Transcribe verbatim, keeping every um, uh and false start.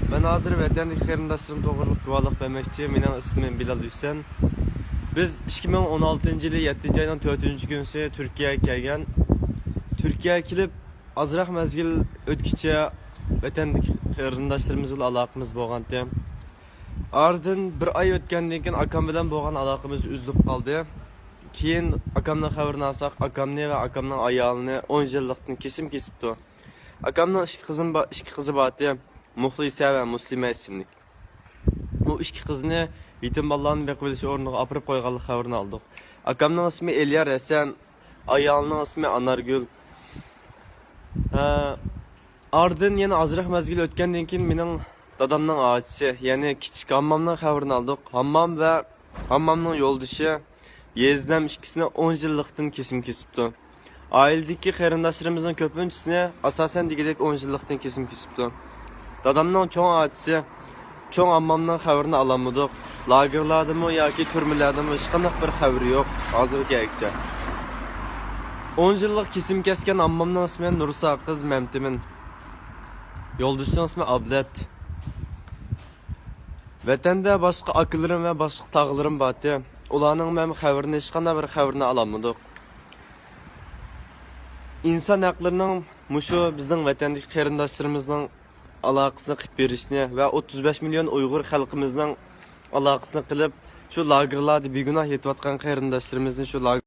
مەن ھازىر ۋەتەندىكى قېرىنداشلىرىم توغرىلىق گۇۋاھلىق بەرمەكچى. مېنىڭ ئىسمىم بىلال ھۈسەن. بىز ئىككى مىڭ ئون ئالتىنچى يىلى يەتتىنچى ئاينىڭ تۆتىنچى كۈنىسى تۈركىيەگە كەلگەن. تۈركىيەگە كېلىپ ئازراق مەزگىل ئۆتكىچە ۋەتەندىكى قېرىنداشلىرىمىز بىلەن ئالاقىمىز بولغانتى. ئارىدىن بىر ئاي ئۆتكەندىن كېيىن ئاكام بىلەن بولغان ئالاقىمىز ئۈزۈلۈپ قالدى. كېيىن ئاكامنىڭ خەۋىرىنى ئالساق، ئاكامنى ۋە ئاكامنىڭ ئايالىنى ئون يىللىقتىن كېسىم كېسىپتۇ. ئاكامنىڭ ئىككى قىزىم با-، ئىككى قىزى بارتى، مۇخلىسە ۋە مۇسلىمە ئىسىملىك. بۇ ئىككى قىزنى يېتىم بالىلارنى بېقىۋېلىش ئورنىغا ئاپىرىپ قويغانلىق خەۋىرىنى ئالدۇق. ئاكامنىڭ ئىسمى ئېليار ھەسەن، ئايالىنىڭ ئىسمى ئانارگۈل. ھە، ئارىدىن يەنە ئازراق مەزگىل ئۆتكەندىن كېيىن مېنىڭ دادامنىڭ ئاچىسى، يەنى كىچىك ھاممامنىڭ خەۋىرىنى ئالدۇق. ھاممام ۋە ھاممامنىڭ يولدىشى يېزىدەم ئىككىسىنى ئون يىللىقتىن كېسىم كېسىپتۇ. ئائىلىدىكى قېرىنداشلىرىمىزنىڭ كۆپىنچىسىنى ئاساسەن دېگۈدەك ئون يىللىقتىن كېسىم كېسىپتۇ. دادامنىڭ چوڭ ئاچىسى، چوڭ ئاممامنىڭ خەۋىرىنى ئالالمىدۇق. لاگېرلاردىمۇ ياكى تۈرمىلەردىمۇ ھېچقانداق بىر خەۋىرى يوق ھازىرغىچە. ئون يىللىق كېسىم كەسكەن ئاممامنىڭ ئىسمى نۇرساقىز مەمتىمىن. يولدىشىنىڭ ئىسمى ئابلەت. ۋەتەندە باشقا ئاكىلىرىم ۋە باشقا تاغىلىرىم بارتى. ئۇلارنىڭ مەن خەۋىرىنى، ھېچقانداق بىر خەۋىرىنى ئالالمىدۇق. ئىنسان ھەقلىرىنىڭ مۇشۇ بىزنىڭ ۋەتەندىكى قېرىنداشلىرىمىزنىڭ ئالاقىسىنى قىلىپ بېرىشنى ۋە ئوتتۇز بەش مىليون ئۇيغۇر خەلقىمىزنىڭ ئالاقىسىنى قىلىپ، شۇ لاگېرلاردا بىگۇناھ يېتىۋاتقان قېرىنداشلىرىمىزنى شۇ لاگېر